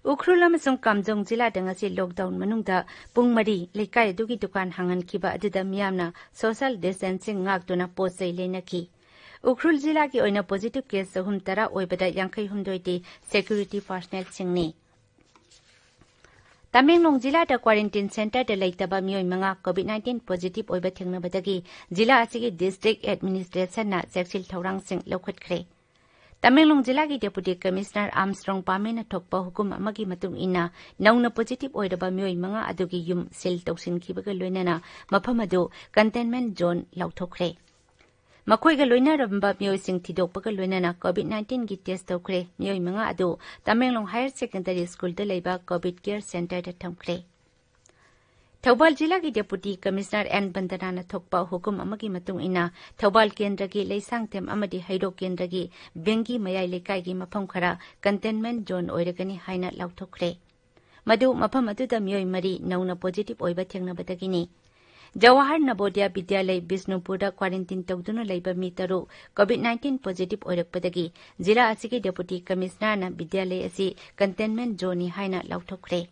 ꯎꯈ꯭ꯔꯨꯜ ꯑꯃꯁꯨꯡ ꯀꯥꯝꯖꯣꯡ ꯖꯤꯂꯥꯗ ꯉꯁꯤ ꯂꯣꯛꯗꯥꯎꯟ ꯃꯅꯨꯡꯗ ꯄꯨꯡ ꯃꯔꯤ ꯂꯩꯀꯥꯏ ꯑꯗꯨꯒꯤ ꯗꯨꯀꯥꯟ ꯍꯥꯡꯍꯟꯈꯤꯕ ꯑꯗꯨꯗ ꯃꯤꯌꯥꯝꯅ ꯁꯣꯁꯤꯌꯦꯜ ꯗꯤꯁꯇꯦꯟꯁꯤꯡ ꯉꯥꯛꯇꯨꯅ ꯄꯣꯠ ꯆꯩ ꯂꯩꯅꯈꯤ꯫ ꯎꯈ꯭ꯔꯨꯜ ꯖꯤꯂꯥꯒꯤ ꯑꯣꯏꯅ ꯄꯣꯖꯤꯇꯤꯚ ꯀꯦꯁ ꯆꯍꯨꯝ ꯇꯔꯥ ꯑꯣꯏꯕꯗ ꯌꯥꯡꯈꯩ ꯍꯨꯝꯗꯣꯏꯗꯤ ꯁꯦꯀ꯭ꯌꯨꯔꯤꯇꯤ ꯄꯥꯔꯁꯅꯦꯜꯁꯤꯡꯅꯤ꯫ ꯇꯃꯦꯡꯂꯣꯡ ꯖꯤꯂꯥꯗ ꯀ꯭ꯋꯥꯔꯦꯟꯇꯤꯟ ꯁꯦꯟꯇꯔꯗ ꯂꯩꯇꯕ ꯃꯤꯑꯣꯏ ꯃꯉꯥ ꯀꯣꯚꯤꯗ ꯅꯥꯏꯟꯇꯤꯟ ꯄꯣꯖꯤꯇꯤꯚ ꯑꯣꯏꯕ ꯊꯦꯡꯅꯕꯗꯒꯤ ꯖꯤꯂꯥ ꯑꯁꯤꯒꯤ ꯗꯤꯁꯇ꯭ꯔꯤꯛ ꯑꯦꯗꯃꯤꯅꯤꯁꯇ꯭ꯔꯦꯁꯟꯅ ꯆꯦꯛꯁꯤꯜ ꯊꯧꯔꯥꯡꯁꯤꯡ ꯂꯧꯈꯠꯈ꯭ꯔꯦ꯫ ꯇꯃꯦꯡꯂꯣꯡ ꯖꯤꯂꯥꯒꯤ ꯗꯦꯄꯨꯇꯤ ꯀꯃꯤꯁꯅꯔ ꯑꯥꯔꯝꯁꯇ꯭ꯔꯣꯡ ꯄꯥꯃꯦꯅ ꯊꯣꯛꯄ ꯍꯨꯀꯨꯝ ꯑꯃꯒꯤ ꯃꯇꯨꯡ ꯏꯟꯅ, ꯅꯧꯅ ꯄꯣꯖꯤꯇꯤꯚ ꯑꯣꯏꯔꯕ ꯃꯤꯑꯣꯏ ꯃꯉꯥ ꯑꯗꯨꯒꯤ ꯌꯨꯝ ꯁꯤꯜ ꯇꯧꯁꯤꯟꯈꯤꯕꯒ ꯂꯣꯏꯅꯅ ꯃꯐꯝ ꯑꯗꯨ ꯀꯟꯇꯦꯟꯃꯦꯟꯠ ꯖꯣꯟ ꯂꯥꯎꯊꯣꯛꯈ꯭ꯔꯦ꯫ ꯃꯈꯣꯏꯒ ꯂꯣꯏꯅꯔꯝꯕ ꯃꯤꯑꯣꯏꯁꯤꯡ ꯊꯤꯗꯣꯛꯄꯒ ꯂꯣꯏꯅꯅ ꯀꯣꯚꯤꯗ ꯅꯥꯏꯟꯇꯤꯟꯒꯤ ꯇꯦꯁ ꯇꯧꯈ꯭ꯔꯦ꯫ ꯃꯤꯑꯣꯏ ꯃꯉꯥ ꯑꯗꯨ ꯇꯃꯦꯡꯂꯣꯡ ꯍꯥꯌꯔ ꯁꯦꯀꯦꯟꯗꯔꯤ ꯁ꯭ꯀꯨꯜꯗ ꯂꯩꯕ ꯀꯣꯚꯤꯗ ꯀꯦꯌꯔ ꯁꯦꯟꯇꯔꯗ ꯊꯝꯈ꯭ꯔꯦ꯫ ꯊꯧꯕꯥꯜ ꯖꯤꯂꯥꯒꯤ ꯗꯦꯄꯨꯇꯤ ꯀꯃꯤꯁꯅꯔ ꯑꯦꯟ ꯕꯟꯗꯅꯥꯅ ꯊꯣꯛꯄ ꯍꯨꯀꯨꯝ ꯑꯃꯒꯤ ꯃꯇꯨꯡ ꯏꯟꯅ ꯊꯧꯕꯥꯜ ꯀꯦꯟꯗ꯭ꯔꯒꯤ ꯂꯩꯁꯥꯡꯊꯦꯝ ꯑꯃꯗꯤ ꯍꯩꯔꯣꯛ ꯀꯦꯟꯗ꯭ꯔꯒꯤ ꯕꯦꯡꯒꯤ ꯃꯌꯥꯏ ꯂꯩꯀꯥꯏꯒꯤ ꯃꯐꯝ ꯈꯔ ꯀꯟꯇꯦꯟꯃꯦꯟ ꯖꯣꯟ ꯑꯣꯏꯔꯒꯅꯤ ꯍꯥꯏꯅ ꯂꯥꯎꯊꯣꯛꯈ꯭ꯔꯦ꯫ ꯃꯗꯨ ꯃꯐꯝ ꯑꯗꯨꯗ ꯃꯤꯑꯣꯏ ꯃꯔꯤ ꯅꯧꯅ ꯄꯣꯖꯤꯇꯤꯚ ꯑꯣꯏꯕ ꯊꯦꯡꯅꯕꯗꯒꯤꯅꯤ꯫ ꯖꯋꯥꯍꯔ ꯅꯕꯣꯗꯤꯌꯥ ꯕꯤꯗ꯭ꯌꯥꯂꯩ ꯕꯤꯁꯅꯨꯄꯨꯔꯗ ꯀ꯭ꯋꯥꯔꯦꯟꯇꯤꯟ ꯇꯧꯗꯨꯅ ꯂꯩꯕ ꯃꯤ ꯇꯔꯨꯛ ꯀꯣꯚꯤꯗ ꯅꯥꯏꯟꯇꯤꯟ ꯄꯣꯖꯤꯇꯤꯚ ꯑꯣꯏꯔꯛꯄꯗꯒꯤ ꯖꯤꯂꯥ ꯑꯁꯤꯒꯤ ꯗꯦꯄꯨꯇꯤ ꯀꯃꯤꯁꯅꯔꯅ ꯕꯤꯗ꯭ꯌꯥꯂꯩ ꯑꯁꯤ ꯀꯟꯇꯦꯟꯃꯦꯟ ꯖꯣꯟꯅꯤ ꯍꯥꯏꯅ ꯂꯥꯎꯊꯣꯛꯈ꯭ꯔꯦ꯫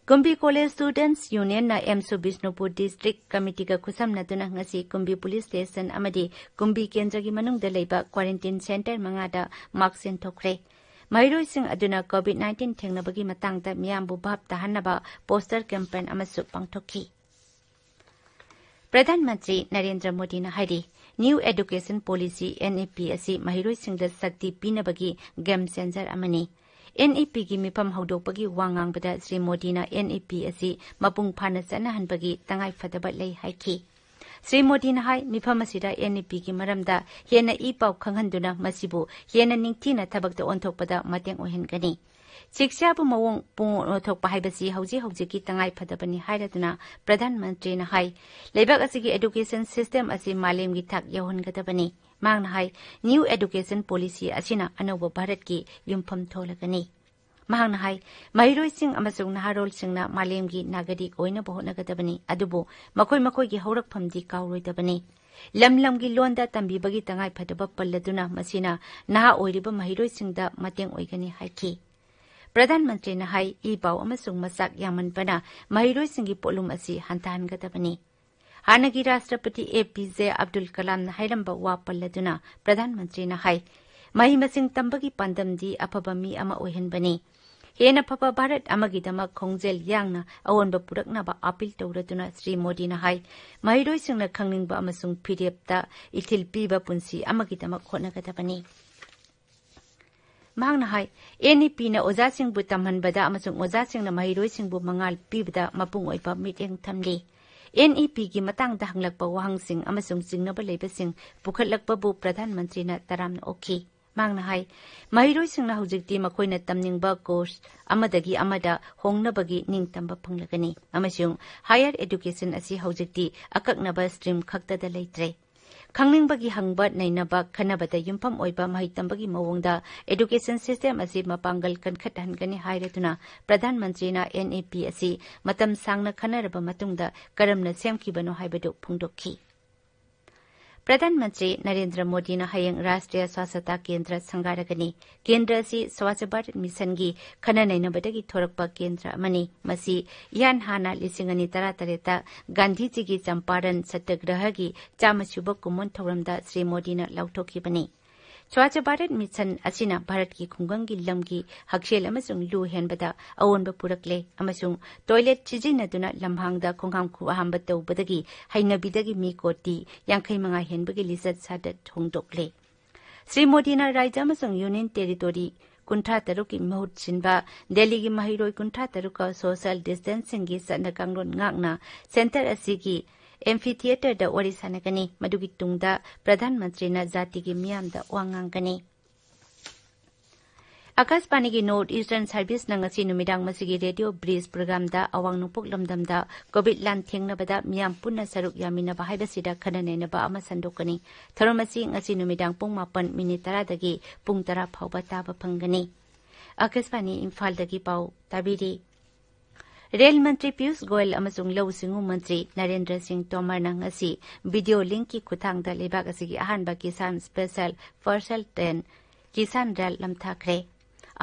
ꯀꯨꯝꯕꯤ ꯀꯣꯂꯦꯖ ꯁ꯭ꯇꯨꯗꯦꯟꯠꯁ ꯌꯨꯅꯤꯌꯟꯅ ꯑꯦꯝꯁꯨ ꯕꯤꯁꯅꯨꯄꯨꯔ ꯗꯤꯁꯇ꯭ꯔꯤꯛ ꯀꯃꯤꯇꯤꯒ ꯈꯨꯠꯁꯝꯅꯗꯨꯅ ꯉꯁꯤ ꯀꯨꯝꯕꯤ ꯄꯨꯂꯤꯁ ꯁ꯭ꯇꯦꯁꯟ ꯑꯃꯗꯤ ꯀꯨꯝꯕꯤ ꯀꯦꯟꯗ꯭ꯔꯒꯤ ꯃꯅꯨꯡꯗ ꯂꯩꯕ ꯀ꯭ꯋꯥꯔꯦꯟꯇꯤꯟ ꯁꯦꯟꯇꯔ ꯃꯉꯥꯗ ꯃꯥꯛ ꯁꯤꯟꯊꯣꯛꯈ꯭ꯔꯦ꯫ ꯃꯍꯩꯔꯣꯏꯁꯤꯡ ꯑꯗꯨꯅ ꯀꯣꯚꯤꯗ ꯅꯥꯏꯟꯇꯤꯟ ꯊꯦꯡꯅꯕꯒꯤ ꯃꯇꯥꯡꯗ ꯃꯤꯌꯥꯝꯕꯨ ꯚꯥꯞ ꯇꯥꯍꯟꯅꯕ ꯄꯣꯁꯇꯔ ꯀꯦꯝꯄꯦꯟ ꯑꯃꯁꯨ ꯄꯥꯡꯊꯣꯛꯈꯤ꯫ ꯄ꯭ꯔꯙꯥꯟ ꯃꯟꯇ꯭ꯔꯤ ꯅꯔꯦꯟꯗ꯭ꯔ ꯃꯣꯗꯤꯅ ꯍꯥꯏꯔꯤ, ꯅ꯭ꯌꯨ ꯑꯦꯗꯨꯀꯦꯁꯟ ꯄꯣꯂꯤꯁꯤ, NEP, ꯑꯁꯤ ꯃꯍꯩꯔꯣꯏꯁꯤꯡꯗ ꯁꯛꯇꯤ ꯄꯤꯅꯕꯒꯤ ꯒꯦꯝ ꯆꯦꯟꯖꯔ ꯑꯃꯅꯤ꯫ NEPꯒꯤ ꯃꯤꯐꯝ ꯍꯧꯗꯣꯛꯄꯒꯤ ꯋꯥ ꯉꯥꯡꯕꯗ ꯁ꯭ꯔꯤ ꯃꯣꯗꯤꯅ NEP ꯑꯁꯤ ꯃꯄꯨꯡ ꯐꯥꯅ ꯆꯠꯅꯍꯟꯕꯒꯤ ꯇꯉꯥꯏꯐꯗꯕ ꯂꯩ ꯍꯥꯏꯈꯤ꯫ ꯁ꯭ꯔꯤ ꯃꯣꯗꯤꯅ ꯍꯥꯏ, ꯃꯤꯐꯝ ꯑꯁꯤꯗ NEPꯒꯤ ꯃꯔꯝꯗ ꯍꯦꯟꯅ ꯏ ꯄꯥꯎ ꯈꯪꯍꯟꯗꯨꯅ ꯃꯁꯤꯕꯨ ꯍꯦꯟꯅ ꯅꯤꯡꯊꯤꯅ ꯊꯕꯛꯇ ꯑꯣꯟꯊꯣꯛꯄꯗ ꯃꯇꯦꯡ ꯑꯣꯏꯍꯟꯒꯅꯤ꯫ ꯁꯤꯛꯁꯥꯕꯨ ꯃꯑꯣꯡ ꯄꯨꯡ ꯑꯣꯟꯊꯣꯛꯄ ꯍꯥꯏꯕꯁꯤ ꯍꯧꯖꯤꯛ ꯍꯧꯖꯤꯛꯀꯤ ꯇꯉꯥꯏ ꯐꯗꯕꯅꯤ ꯍꯥꯏꯔꯗꯨꯅ ꯄ꯭ꯔꯙꯥꯟ ꯃꯟꯇ꯭ꯔꯤꯅ ꯍꯥꯏ, ꯂꯩꯕꯥꯛ ꯑꯁꯤꯒꯤ ꯑꯦꯗꯨꯀꯦꯁꯟ ꯁꯤꯁꯇꯦꯝ ꯑꯁꯤ ꯃꯥꯂꯦꯝꯒꯤ ꯊꯥꯛ ꯌꯧꯍꯟꯒꯗꯕꯅꯤ꯫ ꯃꯍꯥꯛꯅ ꯍꯥꯏ, ꯅ꯭ꯌꯨ ꯑꯦꯗꯨꯀꯦꯁꯟ ꯄꯣꯂꯤꯁꯤ ꯑꯁꯤꯅ ꯑꯅꯧꯕ ꯚꯥꯔꯠꯀꯤ ꯌꯨꯝꯐꯝ ꯊꯣꯜꯂꯒꯅꯤ꯫ ꯃꯍꯥꯛꯅ ꯍꯥꯏ, ꯃꯍꯩꯔꯣꯏꯁꯤꯡ ꯑꯃꯁꯨꯡ ꯅꯍꯥꯔꯣꯜꯁꯤꯡꯅ ꯃꯥꯂꯦꯝꯒꯤ ꯅꯥꯒꯔꯤꯛ ꯑꯣꯏꯅꯕ ꯍꯣꯠꯅꯒꯗꯕꯅꯤ, ꯑꯗꯨꯕꯨ ꯃꯈꯣꯏ ꯃꯈꯣꯏꯒꯤ ꯍꯧꯔꯛꯐꯝꯗꯤ ꯀꯥꯎꯔꯣꯏꯗꯕꯅꯤ꯫ ꯂꯝ ꯂꯝꯒꯤ ꯂꯣꯟꯗ ꯇꯝꯕꯤꯕꯒꯤ ꯇꯉꯥꯏꯐꯗꯕ ꯄꯜꯂꯗꯨꯅ ꯃꯁꯤꯅ ꯅꯍꯥ ꯑꯣꯏꯔꯤꯕ ꯃꯍꯩꯔꯣꯏꯁꯤꯡꯗ ꯃꯇꯦꯡ ꯑꯣꯏꯒꯅꯤ ꯍꯥꯏꯈꯤ꯫ ꯄ꯭ꯔꯙꯥꯟ ꯃꯟꯇ꯭ꯔꯤꯅ ꯍꯥꯏ, ꯏ ꯄꯥꯎ ꯑꯃꯁꯨꯡ ꯃꯆꯥꯛ ꯌꯥꯝꯃꯟꯕꯅ ꯃꯍꯩꯔꯣꯏꯁꯤꯡꯒꯤ ꯄꯣꯠꯂꯨꯝ ꯑꯁꯤ ꯍꯟꯊꯍꯟꯒꯗꯕꯅꯤ꯫ ꯍꯥꯟꯅꯒꯤ ꯔꯥꯁꯇ꯭ꯔꯄꯇꯤ APJ ꯑꯕꯗꯨꯜ ꯀꯂꯥꯝꯅ ꯍꯥꯏꯔꯝꯕ ꯋꯥ ꯄꯜꯂꯗꯨꯅ ꯄ꯭ꯔꯙꯥꯟ ꯃꯟꯇ꯭ꯔꯤꯅ ꯍꯥꯏ, ꯃꯍꯩ ꯃꯁꯤꯡ ꯇꯝꯕꯒꯤ ꯄꯥꯟꯗꯝꯗꯤ ꯑꯐꯕ ꯃꯤ ꯑꯃ ꯑꯣꯏꯍꯟꯕꯅꯤ꯫ ꯍꯦꯟꯅ ꯐꯕ ꯚꯥꯔꯠ ꯑꯃꯒꯤꯗꯃꯛ ꯈꯣꯡꯖꯦꯜ ꯌꯥꯡꯅ ꯑꯑꯣꯟꯕ ꯄꯨꯔꯛꯅꯕ ꯑꯥꯄꯤꯜ ꯇꯧꯔꯗꯨꯅ ꯁ꯭ꯔꯤ ꯃꯣꯗꯤꯅ ꯍꯥꯏ, ꯃꯍꯩꯔꯣꯏꯁꯤꯡꯅ ꯈꯪꯅꯤꯡꯕ ꯑꯃꯁꯨꯡ ꯐꯤꯔꯦꯞꯇ ꯏꯊꯤꯜ ꯄꯤꯕ ꯄꯨꯟꯁꯤ ꯑꯃꯒꯤꯗꯃꯛ ꯍꯣꯠꯅꯒꯗꯕꯅꯤ꯫ ꯃꯍꯥꯛꯅ ꯍꯥꯏ, NEPꯅ ꯑꯣꯖꯥꯁꯤꯡꯕꯨ ꯇꯝꯍꯟꯕꯗ ꯑꯃꯁꯨꯡ ꯑꯣꯖꯥꯁꯤꯡꯅ ꯃꯍꯩꯔꯣꯏꯁꯤꯡꯕꯨ ꯃꯉꯥꯜ ꯄꯤꯕꯗ ꯃꯄꯨꯡ ꯑꯣꯏꯕ ꯃꯤꯠꯌꯦꯡ ꯊꯝꯂꯤ꯫ NEPꯒꯤ ꯃꯇꯥꯡꯗ ꯍꯪꯂꯛꯄ ꯋꯥꯍꯪꯁꯤꯡ ꯑꯃꯁꯨꯡ ꯆꯤꯡꯅꯕ ꯂꯩꯕꯁꯤꯡ ꯄꯨꯈꯠꯂꯛꯄꯕꯨ ꯄ꯭ꯔꯙꯥꯟ ꯃꯟꯇ꯭ꯔꯤꯅ ꯇꯔꯥꯝꯅ ꯑꯣꯛꯈꯤ꯫ ꯃꯍꯥꯛꯅ ꯍꯥꯏ, ꯃꯍꯩꯔꯣꯏꯁꯤꯡꯅ ꯍꯧꯖꯤꯛꯇꯤ ꯃꯈꯣꯏꯅ ꯇꯝꯅꯤꯡꯕ ꯀꯣꯔꯁ ꯑꯃꯗꯒꯤ ꯑꯃꯗ ꯍꯣꯡꯅꯕꯒꯤ ꯅꯤꯡꯇꯝꯕ ꯐꯪꯂꯒꯅꯤ ꯑꯃꯁꯨꯡ ꯍꯥꯌꯔ ꯑꯦꯗꯨꯀꯦꯁꯟ ꯑꯁꯤ ꯍꯧꯖꯤꯛꯇꯤ ꯑꯀꯛꯅꯕ ꯁ꯭ꯇ꯭ꯔꯤꯝ ꯈꯛꯇꯗ ꯂꯩꯇ꯭ꯔꯦ꯫ ꯈꯪꯅꯤꯡꯕꯒꯤ ꯍꯪꯕ ꯅꯩꯅꯕ ꯈꯟꯅꯕꯗ ꯌꯨꯝꯐꯝ ꯑꯣꯏꯕ ꯃꯍꯩ ꯇꯝꯕꯒꯤ ꯃꯑꯣꯡꯗ ꯑꯦꯗꯨꯀꯦꯁꯟ ꯁꯤꯁꯇꯦꯝ ꯑꯁꯤ ꯃꯄꯥꯡꯒꯜ ꯀꯟꯈꯠꯍꯟꯒꯅꯤ ꯍꯥꯏꯔꯗꯨꯅ ꯄ꯭ꯔꯙꯥꯟ ꯃꯟꯇ꯭ꯔꯤꯅ ꯑꯦꯟ ꯑꯦ ꯄꯤ ꯑꯁꯤ ꯃꯇꯝ ꯁꯥꯡꯅ ꯈꯟꯅꯔꯕ ꯃꯇꯨꯡꯗ ꯀꯔꯝꯅ ꯁꯦꯝꯈꯤꯕꯅꯣ ꯍꯥꯏꯕꯗꯨ ꯐꯣꯡꯗꯣꯛꯈꯤ꯫ ꯄ꯭ꯔꯙꯥꯟ ꯃꯟꯇ꯭ꯔꯤ ꯅꯔꯦꯟꯗ꯭ꯔ ꯃꯣꯗꯤꯅ ꯍꯌꯦꯡ ꯔꯥꯁꯇ꯭ꯔꯤꯌ ꯁ꯭ꯋꯥꯁꯊ ꯀꯦꯟꯗ꯭ꯔ ꯁꯪꯒꯥꯔꯒꯅꯤ꯫ ꯀꯦꯟꯗ꯭ꯔ ꯑꯁꯤ ꯁ꯭ꯋꯥꯁꯊ ꯚꯥꯔꯠ ꯃꯤꯁꯟꯒꯤ ꯈꯟꯅ ꯅꯩꯅꯕꯗꯒꯤ ꯊꯣꯔꯛꯄ ꯀꯦꯟꯗ꯭ꯔ ꯑꯃꯅꯤ꯫ ꯃꯁꯤ ꯏꯍꯥꯟ ꯍꯥꯟꯅ ꯂꯤꯁꯤꯡ ꯑꯅꯤ ꯇꯔꯥꯇꯔꯦꯠꯇ ꯒꯥꯟꯙꯤꯖꯤꯒꯤ ꯆꯝꯄꯥꯔꯟ ꯁꯇ꯭ꯌꯒ꯭ꯔꯍꯒꯤ ꯆꯥꯝꯃ ꯁꯨꯕ ꯀꯨꯝꯑꯣꯟ ꯊꯧꯔꯝꯗ ꯁ꯭ꯔꯤ ꯃꯣꯗꯤꯅ ꯂꯥꯎꯊꯣꯛꯈꯤꯕꯅꯤ꯫ ꯁ꯭ꯋꯥꯁꯊ ꯚꯥꯔꯠ ꯃꯤꯁꯟ ꯑꯁꯤꯅ ꯚꯥꯔꯠꯀꯤ ꯈꯨꯡꯒꯪꯒꯤ ꯂꯝꯒꯤ ꯍꯛꯁꯦꯜ ꯑꯃꯁꯨꯡ ꯂꯨ ꯍꯦꯟꯕꯗ ꯑꯑꯣꯟꯕ ꯄꯨꯔꯛꯂꯦ ꯑꯃꯁꯨꯡ ꯇꯣꯏꯂꯦꯠ ꯁꯤꯖꯤꯟꯅꯗꯨꯅ ꯂꯝꯍꯥꯡꯗ ꯈꯣꯡꯍꯥꯝ ꯈꯨꯍꯥꯝꯕ ꯇꯧꯕꯗꯒꯤ ꯍꯩꯅꯕꯤꯗꯒꯤ ꯃꯤ ꯀꯣꯇꯤ ꯌꯥꯡꯈꯩ ꯃꯉꯥ ꯍꯦꯟꯕꯒꯤ ꯂꯤꯆꯠ ꯁꯥꯖꯠ ꯍꯣꯡꯗꯣꯛꯂꯦ꯫ ꯁ꯭ꯔꯤ ꯃꯣꯗꯤꯅ ꯔꯥꯖ꯭ꯌ ꯑꯃꯁꯨꯡ ꯌꯨꯅꯤꯌꯟ ꯇꯦꯔꯤꯇꯣꯔꯤ ꯀꯨꯟꯊ꯭ꯔꯥ ꯇꯔꯨꯛꯀꯤ ꯃꯍꯨꯠ ꯁꯤꯟꯕ ꯗꯦꯜꯂꯤꯒꯤ ꯃꯍꯩꯔꯣꯏ ꯀꯨꯟꯊ꯭ꯔꯥ ꯇꯔꯨꯛꯀ ꯁꯣꯁꯤꯌꯦꯜ ꯗꯤꯁꯇꯦꯟꯁꯤꯡꯒꯤ ꯆꯠꯅ ꯀꯥꯡꯂꯣꯟ ꯉꯥꯛꯅ ꯁꯦꯟꯇꯔ ꯑꯁꯤꯒꯤ ꯑꯦꯝꯐꯤ ꯊꯤꯌꯦꯇꯔꯗ ꯋꯥꯔꯤ ꯁꯥꯟꯅꯒꯅꯤ꯫ ꯃꯗꯨꯒꯤ ꯇꯨꯡꯗ ꯄ꯭ꯔꯙꯥꯟ ꯃꯟꯇ꯭ꯔꯤꯅ ꯖꯥꯇꯤꯒꯤ ꯃꯤꯌꯥꯝꯗ ꯋꯥ ꯉꯥꯡꯒꯅꯤ꯫ ꯑꯀꯥꯁꯕꯥꯅꯤꯒꯤ ꯅꯣꯔꯠ ꯏꯁꯇꯔꯟ ꯁꯔꯚꯤꯁꯅ ꯉꯁꯤ ꯅꯨꯃꯤꯗꯥꯡ ꯃꯁꯤꯒꯤ ꯔꯦꯗꯤꯑꯣ ꯕ꯭ꯔꯤꯖ ꯄ꯭ꯔꯣꯒ꯭ꯔꯥꯝꯗ ꯑꯋꯥꯡ ꯅꯣꯡꯄꯣꯛ ꯂꯝꯗꯝꯗ ꯀꯣꯚꯤꯗ ꯂꯥꯟꯊꯦꯡꯅꯕꯗ ꯃꯤꯌꯥꯝ ꯄꯨꯟꯅ ꯁꯔꯨꯛ ꯌꯥꯃꯤꯟꯅꯕ ꯍꯥꯏꯕꯁꯤꯗ ꯈꯟꯅ ꯅꯩꯅꯕ ꯑꯃ ꯁꯟꯗꯣꯛꯀꯅꯤ꯫ ꯊꯧꯔꯝ ꯑꯁꯤ ꯉꯁꯤ ꯅꯨꯃꯤꯗꯥꯡ ꯄꯨꯡ ꯃꯥꯄꯟ ꯃꯤꯅꯤꯠ ꯇꯔꯥꯗꯒꯤ ꯄꯨꯡ ꯇꯔꯥ ꯐꯥꯎꯕ ꯇꯥꯕ ꯐꯪꯒꯅꯤ꯫ ꯑꯀꯥꯁꯕꯥꯅꯤ ꯏꯝꯐꯥꯜꯗꯒꯤ ꯄꯥꯎ ꯇꯥꯕꯤꯔꯤ꯫ ꯔꯦꯜ ꯃꯟꯇ꯭ꯔꯤ ꯄꯤꯌꯨꯁ ꯒꯣꯌꯜ ꯑꯃꯁꯨꯡ ꯂꯧꯎ ꯁꯤꯡꯎ ꯃꯟꯇ꯭ꯔꯤ ꯅꯔꯦꯟꯗ꯭ꯔ ꯁꯤꯡ ꯇꯣꯃꯔꯅ ꯉꯁꯤ ꯚꯤꯗꯤꯑꯣ ꯂꯤꯡꯛꯀꯤ ꯈꯨꯠꯊꯥꯡꯗ ꯂꯩꯕꯥꯛ ꯑꯁꯤꯒꯤ ꯑꯍꯥꯟꯕ Kisan special parcel train Kisan rail ꯂꯝꯊꯥꯈ꯭ꯔꯦ꯫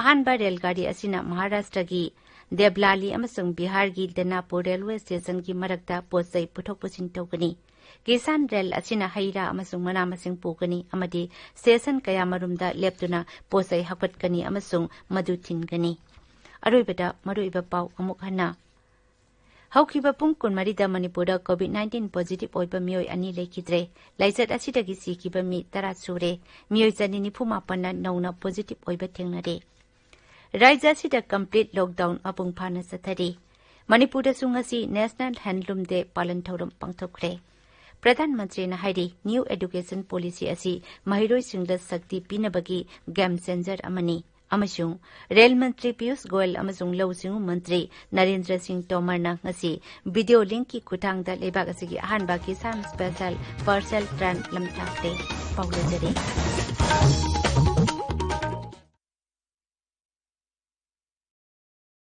ꯑꯍꯥꯟꯕ ꯔꯦꯜꯒꯥꯔꯤ ꯑꯁꯤꯅ ꯃꯍꯥꯔꯥꯁꯇ꯭ꯔꯒꯤ ꯗꯦꯕꯂꯥꯂꯤ ꯑꯃꯁꯨꯡ ꯕꯤꯍꯥꯔꯒꯤ ꯗꯅꯥꯄꯨꯔ ꯔꯦꯜꯋꯦ ꯁ꯭ꯇꯦꯁꯟꯒꯤ ꯃꯔꯛꯇ ꯄꯣꯠ ꯆꯩ ꯄꯨꯊꯣꯛ ꯄꯨꯁꯤꯟ ꯇꯧꯒꯅꯤ꯫ ꯀꯤꯁꯥꯟ ꯔꯦꯜ ꯑꯁꯤꯅ ꯍꯩ ꯔꯥ ꯑꯃꯁꯨꯡ ꯃꯅꯥ ꯃꯁꯤꯡ ꯄꯨꯒꯅꯤ ꯑꯃꯗꯤ ꯁ꯭ꯇꯦꯁꯟ ꯀꯌꯥ ꯃꯔꯨꯝꯗ ꯂꯦꯞꯇꯨꯅ ꯄꯣꯠ ꯆꯩ ꯍꯥꯞꯀꯠꯀꯅꯤ ꯑꯃꯁꯨꯡ ꯃꯗꯨ ꯊꯤꯟꯒꯅꯤ꯫ ꯑꯔꯣꯏꯕꯗ ꯃꯔꯨꯑꯣꯏꯕ ꯄꯥꯎ ꯑꯃꯨꯛ ꯍꯟꯅ꯫ ꯍꯧꯈꯤꯕ ꯄꯨꯡ ꯀꯨꯟꯃꯔꯤꯗ ꯃꯅꯤꯄꯨꯔꯗ ꯀꯣꯚꯤꯗ ꯅꯥꯏꯟꯇꯤꯟ ꯄꯣꯖꯤꯇꯤꯚ ꯑꯣꯏꯕ ꯃꯤꯑꯣꯏ ꯑꯅꯤ ꯂꯩꯈꯤꯗ꯭ꯔꯦ꯫ ꯂꯥꯏꯆꯠ ꯑꯁꯤꯗꯒꯤ ꯁꯤꯈꯤꯕ ꯃꯤ ꯇꯔꯥ ꯁꯨꯔꯦ꯫ ꯃꯤꯑꯣꯏ ꯆꯅꯤ ꯅꯤꯐꯨ ꯃꯥꯄꯟꯅ ꯅꯧꯅ ꯄꯣꯖꯤꯇꯤꯚ ꯑꯣꯏꯕ ꯊꯦꯡꯅꯔꯦ꯫ ꯔꯥꯖ꯭ꯌ ꯑꯁꯤꯗ ꯀꯝꯄ꯭ꯂꯤꯠ ꯂꯣꯛꯗꯥꯎꯟ ꯃꯄꯨꯡ ꯐꯥꯅ ꯆꯠꯊꯔꯤ꯫ ꯃꯅꯤꯄꯨꯔꯗꯁꯨ ꯉꯁꯤ ꯅꯦꯁꯅꯦꯜ ꯍꯦꯟꯗꯂꯨꯝ ꯗꯦ ꯄꯥꯂꯟ ꯊꯧꯔꯝ ꯄꯥꯡꯊꯣꯛꯈ꯭ꯔꯦ꯫ ꯄ꯭ꯔꯙꯥꯟ ꯃꯟꯇ꯭ꯔꯤꯅ ꯍꯥꯏꯔꯤ, ꯅ꯭ꯌꯨ ꯑꯦꯗꯨꯀꯦꯁꯟ ꯄꯣꯂꯤꯁꯤ ꯑꯁꯤ ꯃꯍꯩꯔꯣꯏꯁꯤꯡꯗ ꯁꯛꯇꯤ ꯄꯤꯅꯕꯒꯤ ꯒꯦꯝ ꯆꯦꯟꯖꯔ ꯑꯃꯅꯤ ꯑꯃꯁꯨꯡ ꯔꯦꯜ ꯃꯟꯇ꯭ꯔꯤ ꯄꯤꯌꯨꯁ ꯒꯣꯌꯜ ꯑꯃꯁꯨꯡ ꯂꯧꯎ ꯁꯤꯡꯎ ꯃꯟꯇ꯭ꯔꯤ ꯅꯔꯦꯟꯗ꯭ꯔ ꯁꯤꯡ ꯇꯣꯃꯔꯅ ꯉꯁꯤ ꯚꯤꯗꯤꯑꯣ ꯂꯤꯡꯛꯀꯤ ꯈꯨꯠꯊꯥꯡꯗ ꯂꯩꯕꯥꯛ ꯑꯁꯤꯒꯤ ꯑꯍꯥꯟꯕ ꯀꯤꯁꯥꯟ ꯁ꯭ꯄꯦꯁꯦꯜ ꯄꯥꯔꯁꯦꯜ ꯇ꯭ꯔꯦꯟ ꯂꯝꯇꯥꯛꯂꯦ꯫ ꯄꯥꯎ ꯂꯣꯏꯖꯔꯦ꯫